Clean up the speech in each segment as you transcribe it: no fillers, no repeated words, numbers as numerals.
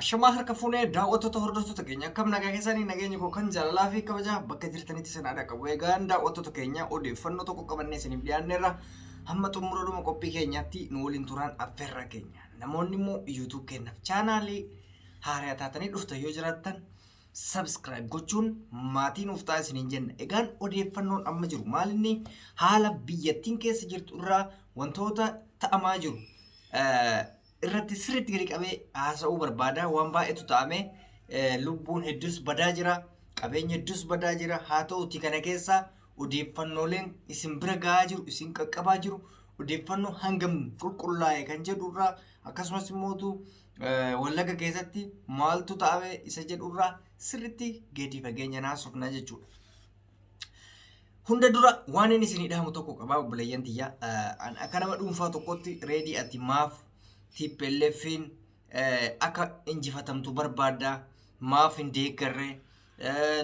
Ashamaa harka fuunee daawwattoota hordoftoota keenya akkam nagaa keessanii nageenyi koo kan jaalalaa fi kabajaa bakka jirtanitti isin haadha qabu. Egaan daawwattoota keenya odeeffannoo tokko qabannee isiniif dhiyaanneerra hamma xumuradhuma qophii keenyaatti nu waliin turaan affeerraa keenya. Namoonni immoo YouTube keenyaaf chaanaalii haaraa taatanii dhuftan yoo jiraattan subscribe gochuun maatii nuuf ta'a isiniin jenna. Egaan odeeffannoon amma jiru maal inni haala biyyattiin keessa jirtu irraa wantoota ta'amaa jiru irratti sirriitti gadi qabee haasa'uu barbaada. Waan baay'eetu ta'ame lubbuun hedduus badaa jira, qabeenya hedduus badaa jira. Haa ta'uuti kana keessa odeeffannooleen isin bira gahaa jiru, isin qaqqabaa jiru, odeeffannoo hangam qulqullaa'e kan jedhu irraa akkasumas immootu Wallagga keessatti maaltu ta'ame isa jedhu irraa sirriitti gadi fageenya haasofna jechuudha. Hunda dura waan inni isinii dhaamu tokko qabaa obboleeyyan tiyya. An akka nama dhuunfaa tokkotti reedii ati maaf TPLF'n akka injifatamtu barbaadda maaf hin deeggarre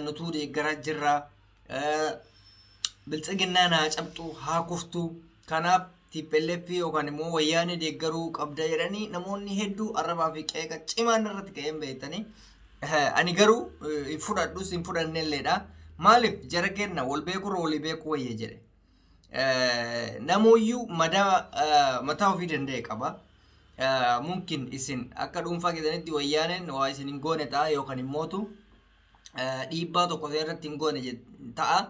nutuu deeggaraa jirra biltsiginnaan haa cabxu haa kuftu kanaaf TPLF yookaan immoo wayyaanee deeggaruu qabda jedhanii namoonni hedduu arrabaa fi qeeqa cimaan irratti ka'een beektanii. Ani garuu hin fudhadhus hin fudhannelleedha. Maaliif jara kenna wal beekurra walii beekuu wayya jedhe. Namuuyyuu madaa mataa ofii danda'e qaba. Mumkin isin akka dhuunfaa keessanitti wayyaaneen waa isin hin goone ta'a yookaan immootu dhiibbaa tokko isin irratti hin goone ta'a.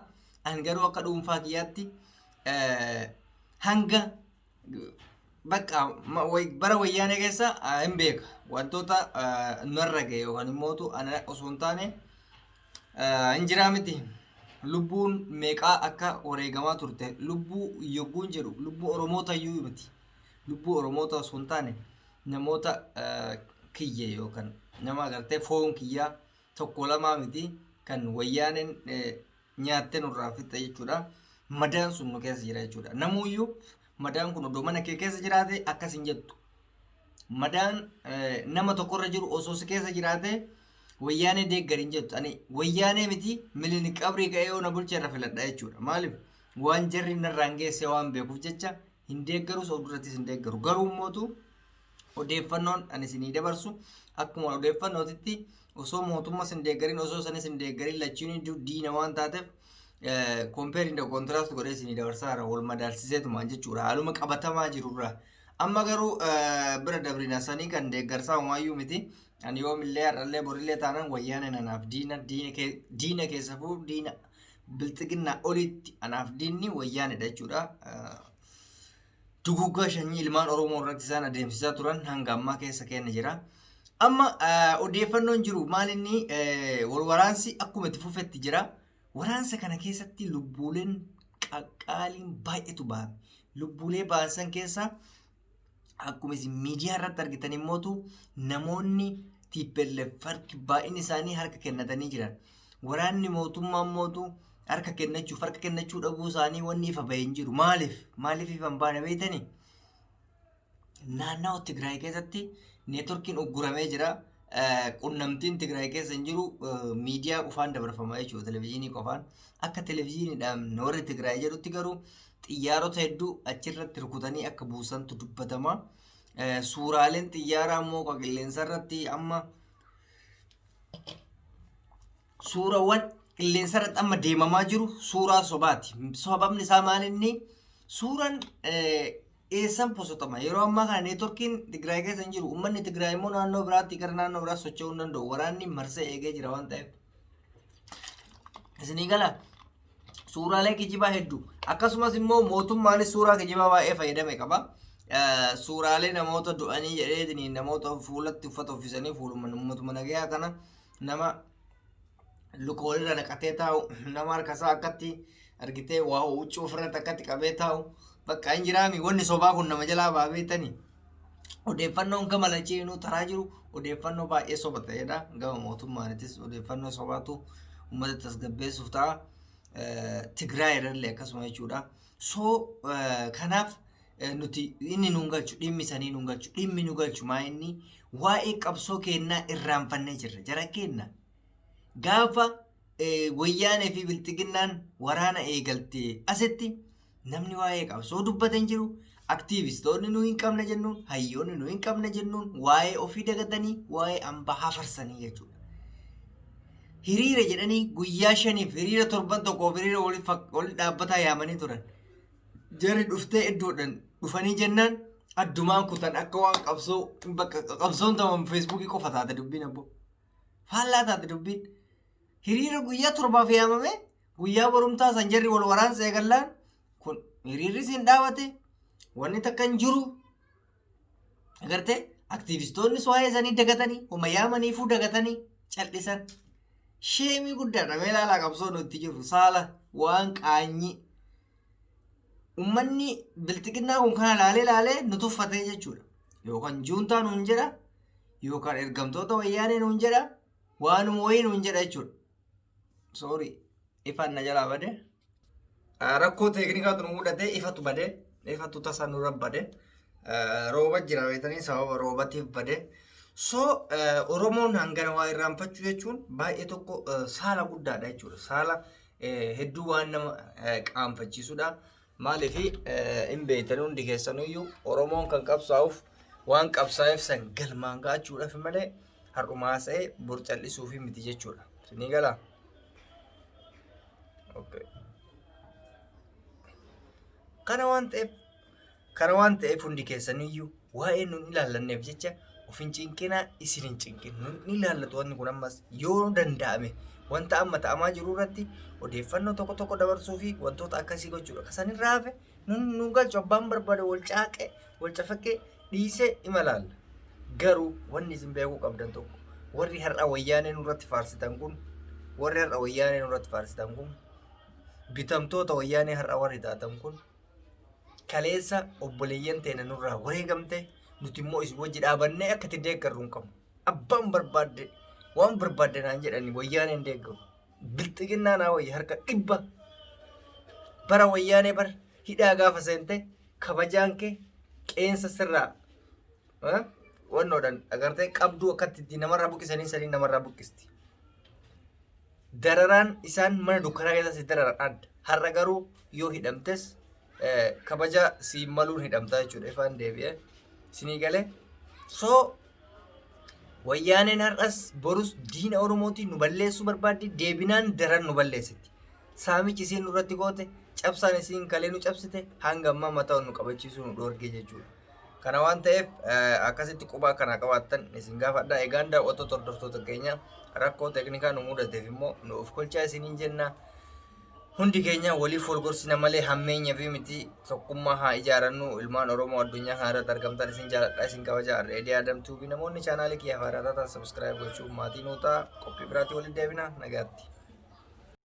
Ani garuu akka dhuunfaa kiyyaatti hanga bakka bara wayyaanee keessa hin beeka wantoota narra ga'e yookaan immootu ana osoo hin taane hin jiraa miti. Lubbuun meeqaa akka wareegamaa turte lubbuu yogguun jedhu lubbuu Oromoota iyyuu miti. Lubbuu Oromoota osoo hin taane namoota kiyya yookaan nama agartee foon kiyyaa tokko lamaa miti kan wayyaaneen nyaattee nurraa fixxe jechuudha. Madaan sun nu keessa jira jechuudha. Namuuyyuu madaan kun odoo mana kee keessa jiraate akkas hin jettu. Madaan nama tokkorra jiru osoo si keessa jiraate wayyaanee deeggari hin jettu. Ani wayyaanee miti milini qabrii ka'ee yoo na bulche irra filadha jechuudha. Maaliif waan jarri narraan geesse waan beekuuf jecha hin deeggarus of durattis hin deeggaru. Garuu immootu odeeffannoon ani isinii dabarsu akkuma odeeffannootitti osoo mootummas hin deeggarin osoo sanis hin deeggarin lachiin diina waan taateef compare and contrast godhee isinii dabarsaa jira wal madaalsiseetumaan jechuudha haaluma qabatamaa jirurraa. Amma garuu bira dabrina sanii kan deeggarsaa homaayyuu miti. Ani yoomillee har'allee borillee taanaan wayyaaneen anaaf diina diina keessafuu diina bilxiginnaa olitti anaaf diinni wayyaanedha jechuudha. Duguuggaa shanyii ilmaan Oromoo irratti isaan adeemsisaa turan hanga ammaa keessa keenya jira. Amma odeeffannoon jiru maal inni wal waraansi akkuma itti fufetti jira. Waraansa kana keessatti lubbuuleen qaqqaaliin baay'eetu bahame. Lubbuulee bahan san keessaa akkuma isin miidiyaa irratti argitan immootu namoonni TPLF harki baay'inni isaanii harka kennatanii jiran. Waraanni mootummaa immootu harka kennachuuf harka kennachuu dhabuu isaanii wanni ifa bahee hin jiru. Maaliif? Maaliif ifa hin baane beektanii? Naannawa Tigraay keessatti neetworkiin ugguramee jira. Qunnamtiin Tigraay keessa hin jiru miidiyaa qofaan dabarfama jechuudha televizyiinii qofaan. Akka televizyiiniidhaan warri Tigraay jedhutti garuu xiyyaarota hedduu achirratti rukutanii akka buusantu dubbatama. Suuraaleen xiyyaaraa immoo qilleensa irratti amma suurawwan qilleensa irratti amma deemamaa jiru suuraa sobaati. Sababni isaa maal inni suuraan eessan posotama yeroo ammaa kana neetworkiin Tigraay keessa hin jiru. Uummanni Tigraay immoo naannoo biraatti gara naannoo biraa socho'uu hin danda'u. Waraanni marsee eegee jira waan ta'eef. Isinii gala suuraalee kijibaa hedduu akkasumas immoo mootummaanis suuraa kijibaa baay'ee fayyadame qaba. Suuraalee namoota du'anii jedheetiin namoota fuulatti uffata uffisanii fuuluma uummatuma nagayaa kana nama luka walirra naqatee taa'u nama harka isaa akkatti argitee waa huccuu ofirratti akkatti qabee taa'u bakka hin jiraami wanni sobaa kun nama jalaa baa beektanii. Odeeffannoon gama lachiinuu taraa jiru odeeffannoo baay'ee soba ta'edha. Gama mootummaanitis odeeffannoo sobaatu uummata tasgabbeessuuf ta'a. Tigraay irrallee akkasuma jechuudha. So kanaaf nuti inni nuun galchu dhimmi sanii nuun galchu dhimmi nu galchu maa inni waa'ee qabsoo keennaa irraanfannee jirra. Jara keenna gaafa wayyaanee fi bilxiginnaan waraana eegalte asitti namni waa'ee qabsoo dubbate hin jiru. Aktiivistoonni nu hin qabne jennuun, hayyoonni nu hin qabne jennuun waa'ee ofii dagatanii waa'ee hambaa hafarsanii jechuudha. Hiriira jedhanii guyyaa 5f hiriira torban tokkoof hiriira walitti dhaabbataa yaamanii turan. Jarri dhuftee iddoodhaan dhufanii jennaan addumaan kutan akka waan qabsoo bakka qabsoon ta'an feesbuukii qofa taate dubbiin abboo. Faallaa taate dubbiin. Hiriira guyyaa 7f yaamame guyyaa borumtaa san jarri wal waraansa eegallaan kun hiriirri siin dhaabate wanni takka hin jiru. Agartee aktiivistoonnis waa'ee isaanii dagatanii homa yaamaniifuu dagatanii cal'isan. Sheemii guddaadha mee ilaalaa qabsoo nuti jirru saala waan qaanyii. Uummanni bilxiginnaa kun kana laalee laalee nu tuffatee jechuudha. Yookaan juuntaa nuun jedha yookaan ergamtoota wayyaanee nuun jedha waanuma wayii nuun jedha jechuudha. Sorry ifaan na jalaa bade. Rakkoo teeknikaatu nu mudate ifatu bade ifatu tasa nurra bade. Rooba jira beektanii sababa roobatiif bade. So Oromoon hangana waa irraanfachuu jechuun baay'ee tokko saala guddaadha jechuudha. Saala hedduu waan nama qaanfachiisudha. Maaliif hin beektan hundi keessanuyyuu Oromoon kan qabsaa'uuf waan qabsaa'eef san galmaan ga'achuudhaaf malee har'umaa sa'ee bor cal'isuufi miti jechuudha. Isinii galaa? Okay. Kana waan ta'eef Kana waan ta'eef hundi keessaniyyuu waa'ee nun ilaallanneef jecha of hin cinqinaa isin hin cinqin. Nun ilaallatu wanni kun ammas yoo danda'ame wanta amma ta'amaa jiru irratti odeeffannoo tokko tokko dabarsuu fi wantoota akkasii gochuudha. Kasan irraa hafe nun nun galchu abbaan barbaade wal caaqee wal cafaqee dhiisee ima laalla. Garuu wanni isin beekuu qabdan tokko warri har'a wayyaanee nurratti faarsitan kun warri har'a wayyaanee nurratti faarsitan kun bitamtoota wayyaanee har'a warri taatan kun Kaleessa obboleeyyan teena nurraa wareegamte nuti immoo isin wajji dhaabannee akka itti deeggarru hin qabnu. Abbaan barbaadde waan barbaadde naan jedhani wayyaaneen deeggaru. Bilxiginnaa naa wayya harka dhibba. Bara wayyaanee bar hidhaa gaafa seente kabajaan kee qeensa sirraa wannoodhaan agartee qabduu akkatti itti namarraa buqqisanii sanii namarraa buqqisti. Dararaan isaan mana dukkanaa keessa si dararan adda. Har'a garuu yoo hidhamtes kabaja siin maluun hidhamtaa jechuudha. Ifaan deebi'ee sinii galee. So wayyaaneen har'as borus diina Oromootiin nu balleessuu barbaaddi deebinaan daran nu balleessiti. Saamichi isiin nurratti goote cabsaan isiin kalee nu cabsite hanga ammaa mataa nu qabachiisuu nu dhoorgee jechuudha. Kana waan ta'eef akkasitti quba kana qabaattan isin gaafadha. Egaan daawwattoota hordoftoota keenya rakkoo teeknikaa nu mudateef immoo nu of kolchaa isiniin jenna. Hundi keenya waliif wal gorsina malee hammeenya fi miti tokkummaa haa ijaarannu ilmaan Oromoo addunyaa kana irratti argamtan isin jaaladha isin kabaja Reedii Adam Tuubii namoonni chaanaalii kiyya haaraa taatan subscribe gochuun maatii nuu ta'a qophii biraatii walitti deebina nagaatti.